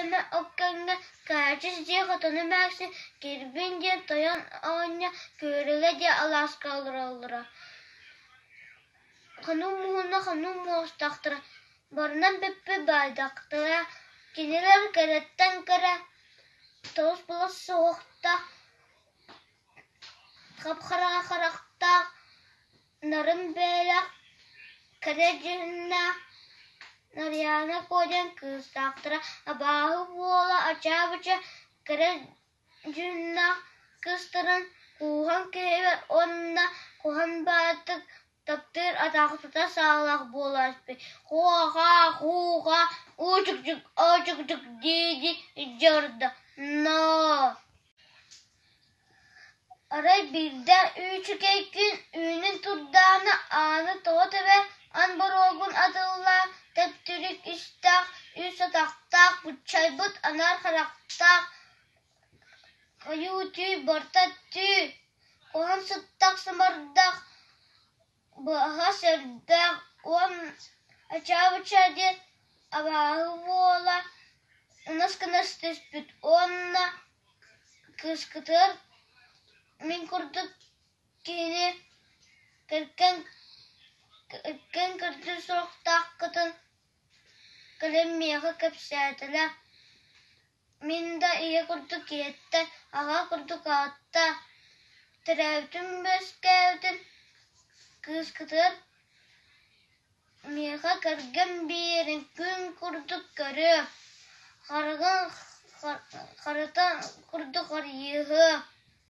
Өлүөхүмэ Оккэҥҥэ Кээчис диэн хотону эмээхсин, Кирбин диэн тойон оҕонньор, Күөрэлэ диэн алааска олороллоро. Хонуу муһуна хонуу муостахтара, барынан бүппүт баайдахтара, кинилэр кэрэттэн кэрэ, тоҕус былас суһуохтаах, хап-хараҥа харахтаах, нарын бэйэлээх, кэрэ дьүһүннээх Нарыйаана Куо диэн кыыстаахтара, абааһы буола ачаа-бача кэрэ дьүһүннээх кыыстарын кууһан кэһэйбэт уонна куһаҕан баҕайытык таптыыр атаахтата саалаах буолааччы «Хуо-ха, хуу-ха, уу-чук-чук, оо-чук-чук» дии-дии илдьэ олордо «Ноо!» Арай биирдэ үүчүкэй күн үүнэн турдаҕына ааны тоҕо тэбэ, аан боруогун атыллаан, тэптирик истээх, үс атахтаах, быччайбыт анаар харахтаах, хойуу түү, барыта түү, куһаҕан сыттах сымардах, быһа сөрдөөх уон ачаабыча диэн абааһы буола ынас гына түспүт уонна кыыскытыгар мин курдук киһини кэргэн кэргэн көрдүүр суруктааххытын кэлин миэхэ кэпсээтилэр. Мин да ийэ курдук ийэттэн, аҕа курдук аҕаттан төрөөбүтүм-үөскээбитим, кыыскытыгар миэхэ кэргэн биэрин күн курдук көрүө, хараҕын харата курдук арыйыаһыа.